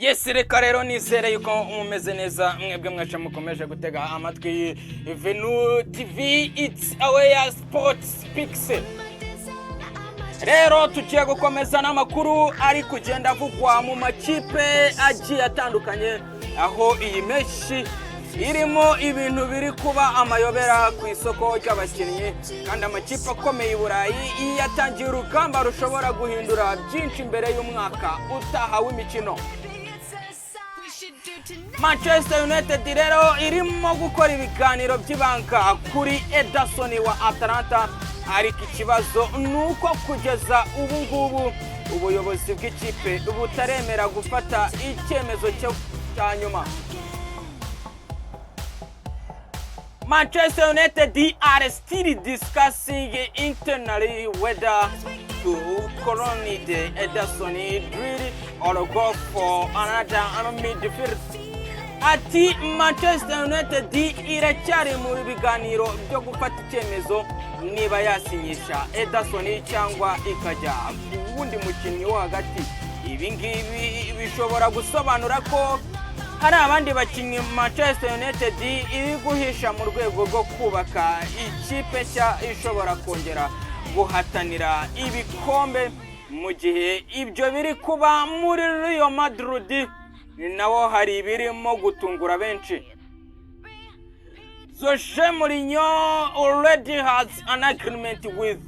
Yes, reka rero nizere yuko mumeze neza, mwebwe mwese mukomeje gutega amatwi Venu TV, it's our sports speaks. Rero tugiye gukomeza n'amakuru ari kugenda avugwa mu makipe agiye atandukanye, aho iyi mpeshyi irimo ibintu biri kuba amayobera ku isoko ry'abakinnyi, kandi amakipe akomeye i Burayi yatangiye urugamba rushobora guhindura byinshi mbere y'umwaka utaha w'imikino. Manchester United rero irimo gukora ibiganiro by'ibanga kuri Ederson wa Atalanta, ariko ikibazo ni uko kugeza ubu ngubu ubuyobozi bw'ikipe butaremera gufata icyemezo cyo cya nyuma. Manchester United are still discussing internally whether to conclude the Ederson deal or go for another midfielder. Ati Manchester United iracyari mu biganiro byo gufata icyemezo niba yasinyisha Ederson cyangwa ikajya ku wundi mukinnyi wo hagati. Ibi ngibi bishobora gusobanura ko hari abandi bakinnyi Manchester United iri guhisha mu rwego rwo kubaka ikipe nshya ishobora kongera guhatanira ibikombe. Mu gihe ibyo biri kuba, muri Real Madrid nawo hari ibirimo gutungura benshi. Jose Mourinho already has an agreement with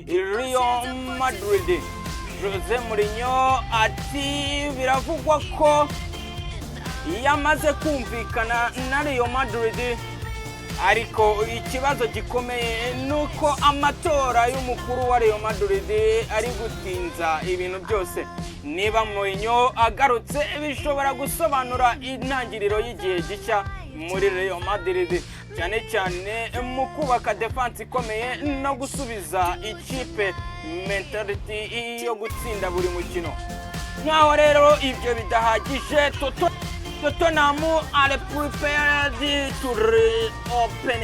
Real Madrid. Jose Mourinho ati biravugwa ko yamaze kumvikana na Real Madrid, ariko ikibazo gikomeye ni uko amatora y'umukuru wa Real Madrid ari gutinza ibintu byose. Niba Mourinho agarutse, bishobora gusobanura intangiriro y'igihe gishya muri Real Madrid, cyane cyane mu kubaka defense ikomeye no gusubiza ikipe mentality yo gutsinda buri mukino. Nkaho rero ibyo bidahagije, Tottenham are prepared to reopen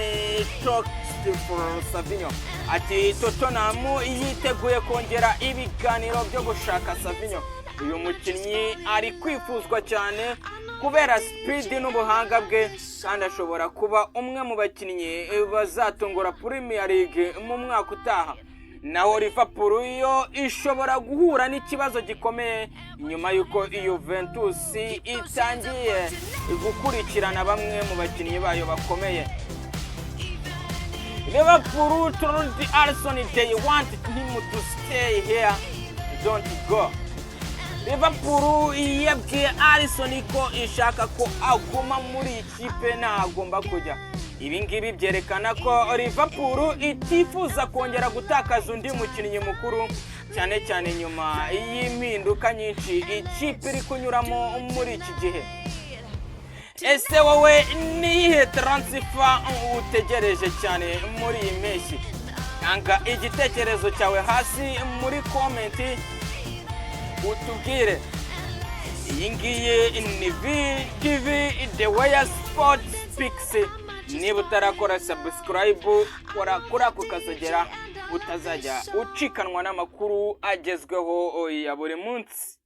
talks for Savinho. Ati Tottenham yiteguye kongera ibiganiro byo gushaka Savinho. Uyu mukinnyi ari kwifuzwa cyane kubera speed n'ubuhanga bwe, kandi ashobora kuba umwe mu bakinnyi bazatungura Premier League mu mwaka utaha. Naho Liverpool yo ishobora guhura n'ikibazo gikomeye nyuma y'uko Juventus itangiye gukurikirana bamwe mu bakinnyi bayo bakomeye. Liverpool told Alisson they want him to stay here, don't go. Liverpool yabwiye Alisson ko ishaka ko aguma muri iyi kipe, ntagomba kujya. Ibi ngibi byerekana ko Liverpool itifuza kongera gutakaza undi mukinnyi mukuru, cyane cyane nyuma y'impinduka nyinshi ikipe iri kunyuramo muri iki gihe. Ese wowe niyihe transfer utegereje cyane muri iyi mpeshyi? Tanga igitekerezo cyawe hasi muri comment utubwire. Iyi ngiyi ni VTV, the way sport speaks. Niba utarakora subscribe, kora kuri ako kazogera utazajya ucikanwa n'amakuru agezweho ya buri munsi.